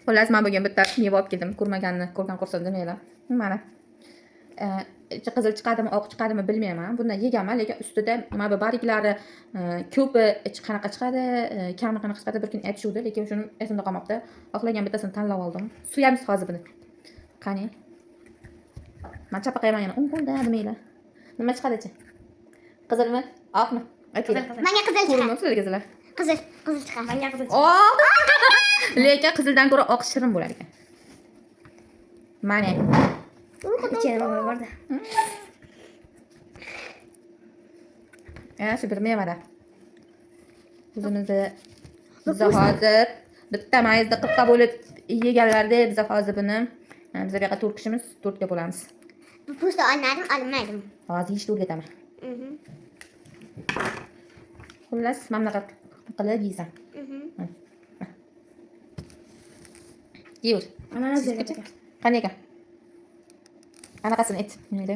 Xullas, men bugun bitta meva olib keldim. Ko'rmaganni ko'rgan ko'rsin demanglar. Mana. Ichi qizil chiqadimi, oq chiqadimi bilmayman. Bundan yeganman, lekin ustida mana bu bariklari ko'pi ichi qanaqa chiqadi, kami qanaqa chiqadi bir kun aytishuvdi, lekin shuni esimda qolmabdi. Xohlagan bittasini tanlab oldim. Suyamiz hozir buni. Qani? Man chapaqayman yana. O'ng qo'lda demanglar. Nima chiqadi ichi? Qizilmi? Oqmi? Aytinglar. Qizil, qizil. Menga qizil chiqadi. Ko'rinmayapti sizlarga qizil. Qizil, qizil chiqadi. Menga qizil. Oq. Lekin qizildan ko'ra oq shirin bo'lar ekan. Mana. Ichida nima borda? Shu bir mevada. O'zimizni biza hozir bitta mayizni 40 ta bo'lib yeganlarda biza hozir buni biza bu yoqqa 4 kishimiz, 4 ga bo'lamiz. Bu po'sti olinadimi, olinmaydimi? Hozir yeyishni o'rgataman. Xullas, mana bunaqa qilib yeysan. Yeyver. Ananas Sizgacha. Qanday ekan? Anaqasini ayt. Nima edi?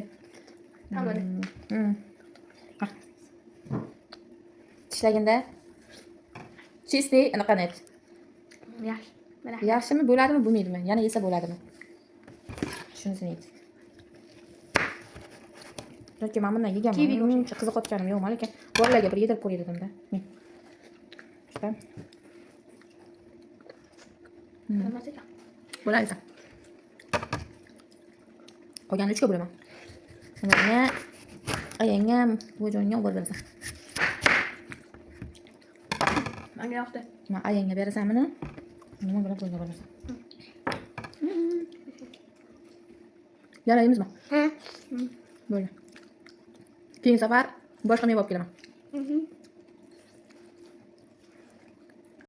Ta'mini. Ah. Tishlaganda чистый anaqani ayt. Yaxshi. Mana. Yaxshimi, bo'ladimi, bo'lmaydimi? Yana yesa bo'ladimi? Shunisini ayt. Yoki men bundan yeganman. Kiviga o'xshaydi. Uncha qiziqayotganim yo'q, lekin bolalarga bir yedirib ko'ray dedimda. Men. Shuda. Nima ekan? Bo'ladi. Qolganini 3 ga bo'laman. Buni ayangam, buvijonga olib berasan. Menga yoqdi. Man ayangga berasan buni. Nima bilan buvijonga berasan. Yana yeymizmi? Ha. Bo'ldi. Keyingi safar boshqa meva olib kelaman.